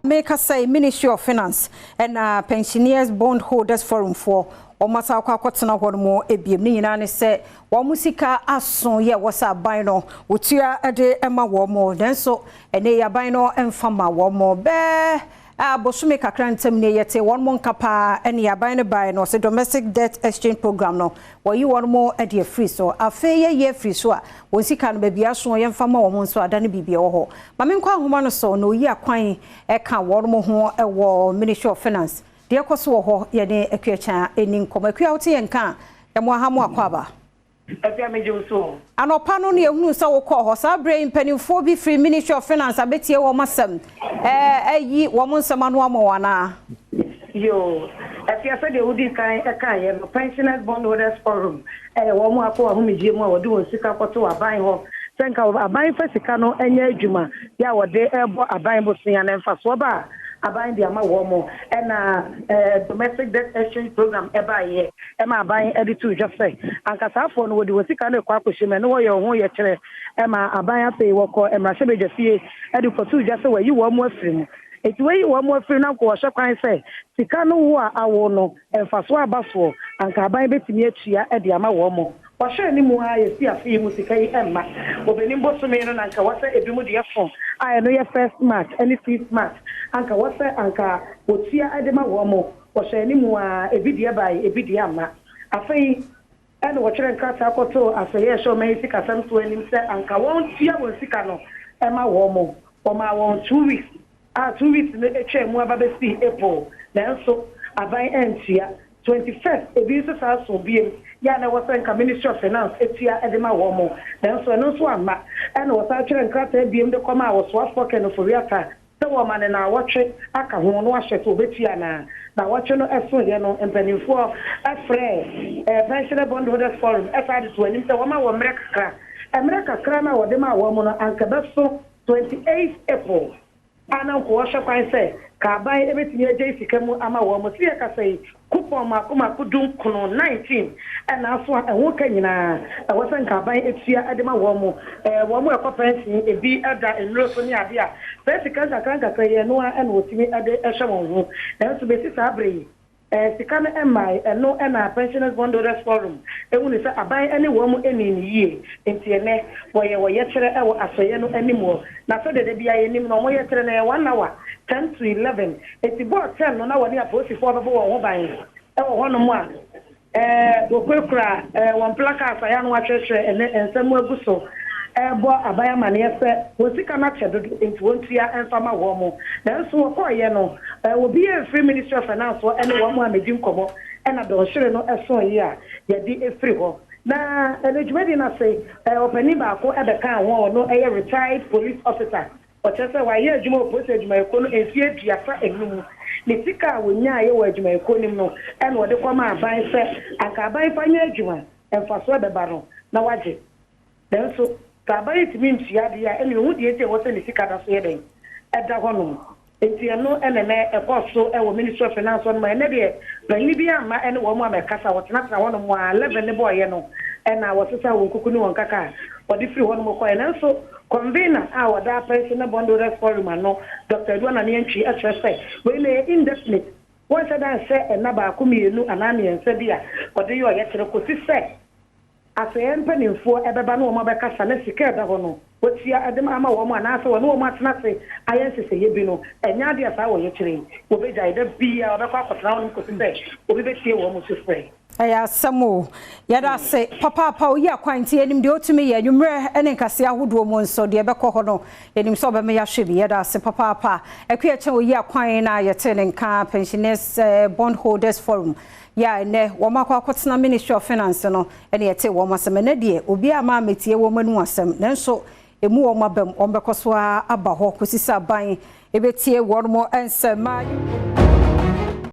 Mekasa yi, Ministry of Finance ɛna Pensioners Bond Holders Forum foɔ wɔn asa akɔ akɔtena hɔ nom ebiem. Ne nyinaa ne sɛ wɔn sika aso yɛ wɔ sɛ aban no wotua de ma wɔn, nanso ɛnɛ yi aban no mfa ma wɔn. Bɛɛ abosome kakra ntam ne yɛte wɔn mo nka paa. Ɛne aban no baeɛ no, ɔsɛ domestic debt exchange program no, wɔyi wɔn mo de afiri so. Afei yɛyi afiri so a, wɔn sika no baabi aso, yɛmfa ma wɔn nso ada no biribi ɛwɔ hɔ. Maame nkɔ ahoma no so na oyi akwan ɛka wɔn mo ho ɛwɔ Ministry of Finance. Deɛ ɛkɔ so wɔ hɔ, yɛne Akuakya ɛni nkɔmɔ. Akua, wote yɛn ka a, ɛmo aha mo akɔ aba. Ɛfia, megye wo so. Anɔpa no ne yɛhunu sɛ wokɔɔ hɔ. Saa berɛ yi, mpanimfoɔ bi firi Ministry of Finance abɛtie wɔn asɛm, ɛyi wɔn nsɛm ano ama wɔn anaa? Yo, Ɛfia, sɛdeɛ wodi kan ɛkaeɛ no, Pensioners Bond Holders Forum ɛyɛ wɔn akɔ ahomegye mu a wɔde wɔn sika kɔto aban hɔ sɛ nka aban fa sika no nyɛ adwuma yɛ a wɔde ɛbɔ aban bosea na mfasoɔ ba a, aban de ama wɔn mo. Ɛna domestic debt exchange program ɛbaayɛ ɛma aban ɛde to dwa sɛ ankasaafoɔ no wɔde wɔn sika no ɛkɔ akɔhyɛ mu, ɛne wɔyɛ wɔn ho yɛ kyerɛ ɛma aban. Afei wɔkɔ mmarahyɛbadwa fie ɛde kɔto dwa sɛ wɔayi wɔn mo afiri mu. Eti wɔyi wɔn mo afiri na nko wɔhyɛ kwan sɛ sika no wo a awo no mfasoɔ aba soɔ, anka aban bɛtumi atua ɛde ama wɔn mo. Wɔhyɛ anim a yɛsi afe yi mu sika yi ɛmma obenim bosome no, na nka wɔsɛ ebi mu deɛ fo a ɛno yɛ 1st March ɛne 5th March, anka wɔsɛ anka wɔtua ɛde ma wɔn mo. Wɔhyɛ anim a ebi deɛ bae, ebi deɛ ama. Afei ɛna wɔtwerɛ nkrataa kɔtoo asɛyɛ ɛhyɛ ɔman yi sikasɛm so anim sɛ anka wɔn tua wɔn sika no ɛma wɔn mo. Wɔmaa wɔn 2 weeks a 2 weeks no atwa mu aba bɛsi April, nanso aban antua. 21st ebi nso saa so biem yɛ a na ɛwɔ sɛ nka Ministry of Finance etua ɛde ma wɔn mo, nanso ɛno nso amma. Ɛna wɔsan twerɛ nkrataa biem de kɔma a wɔsoafoɔ Ken Ofori-Atta sɛ wɔma ne naawɔtwe aka ho no ahyɛ sɛ wɔbɛtua anaa. Naawɔtwe no ɛso yɛ no, mpanimfoɔ ɛfrɛ Pensioner Bond Holders Forum ɛsa de to anim sɛ wɔma wɔ mmerɛ kakra. Mmerɛ kakra no a wɔde maa wɔn mu no, anka bɛso 28 April a na nko wɔhwɛ kwan sɛ kaaban ebɛtumi agye sika mu ama wɔn mo. Si yɛ kasa yi, coupon mako mako 19, 19 ɛna aso a ɛho ka nyinaa ɛwɔ sɛ nkaaban etua ɛde ma wɔn mo. Wɔn mo ɛkɔ pension, ebi ɛda nnuro so ne adeɛ a saa sika nkakra nkakra yi ɛno a ɛna wɔtumi ɛde ɛhyɛ wɔn ho, nanso besi saa abere yi sika no ɛmmaa. Ɛno ɛna Pensioners Bond Holders Forum ehu ne sɛ aban ɛne wɔn mo ɛni ne yie, nti ɛnɛ wɔyɛ wɔyɛ kyerɛ ɛwɔ asɔyɛ no anim hɔ. Na sɛ dede bi a yɛnim no, wɔn yɛ kyerɛ no yɛ 1 hour, 10 to 11. Eti bɔɔl 10 no na wɔne apolisifoɔ bɛbɔ wɔn ho ban ɛwɔ hɔnom a wɔkurakura wɔn placards a yɛano atwerɛtwerɛ ɛnɛ nsɛm agu so ɛbɔ aban amaneɛ sɛ wɔn sika no akyɛ dodo, nti wɔntua mfa ma wɔn mo. Nanso wɔkɔɔyɛ no, obi yɛ mfiri Ministry of Finance hɔ ɛne wɔn mo a medi nkɔmmɔ, ɛna dɔnhwere no ɛso yi a yɛde efiri hɔ. Na ɛno dwumadi no ase, ɔpanin baako ɛbɛka ho a ɔno ɛyɛ retired police officer. Ɔkyerɛ sɛ wayɛ adwuma wɔ polisi adwumayɛkuo no mfeɛ 35. Ne sika a wɔnyaayɛ wɔ adwumayɛkuo no mu no, ɛna ɔde kɔma aban sɛ anka aban fa nyɛ adwuma, mfasoɔ bɛba no na wagye. Nanso sɛ aban tumi ntua adeɛ a, ɛna ehu deɛ nti a ɛwɔ sɛ ne sika da so yɛ dɛn ɛda hɔnom. Nti ɛno ɛna nɛ ɛkɔ so ɛwɔ Ministry of Finance hɔnom. Ɛnɛ deɛ, panyin bi ama ɛne wɔn a mɛkasa, wɔtenatena hɔnom a 11 ne bɔɔyɛ no, ɛna wɔsesa wɔn kuku ne wɔn kaka a wɔde firi hɔnom kɔɛ. Nanso convener a wɔda Pension Bond Holders Forum ano, Dr Adu Anane Antwi, ɛkyerɛ sɛ wei na yɛ indefinite. Wɔnhyɛ da nhyɛ ɛna baako, mmienu anaa mmiɛnsa bi a wɔde yɛ ɔyɛ kyerɛ kɔsi sɛ asɛyɛ mpanimfoɔ ɛbɛba ne wɔn abɛkasa na sika ɛda hɔ no wɔtua ɛde ama wɔn, anaasɛ wɔne wɔn atena ase ayɛ nhyehyɛeɛ bi no. Ɛnyɛ adeɛ saa wɔyɛ kyerɛ yi wɔbɛgyae da bia wɔbɛkɔ akɔtena hɔ nom kɔsi sɛ obi bɛtie wɔn mo so frɛ. Ɛyɛ asɛm o. Yɛda ase papaapa. Oyi akwan nti yɛnim deɛ ɔtumi yɛ anwummerɛ ne nkaseɛ ahodoɔ mu nso deɛ ɛbɛkɔ hɔ no, yɛnim sɛ ɔbɛma yɛahwɛ bi. Yɛda ase papaapa. Akua kyɛn oyi akwan na yɛte ne nka, Pensioners Bond Holders Forum yɛ a ɛnɛ wɔn akɔ akɔtena Ministry of Finance no, ɛne yɛte wɔn asɛm. Ɛnɛ deɛ, obi a maa metie wɔn anim asɛm, nanso emu wɔn abam, wɔn bɛkɔ so aba hɔ kɔsi sɛ aban ebetie wɔn mo nsɛm.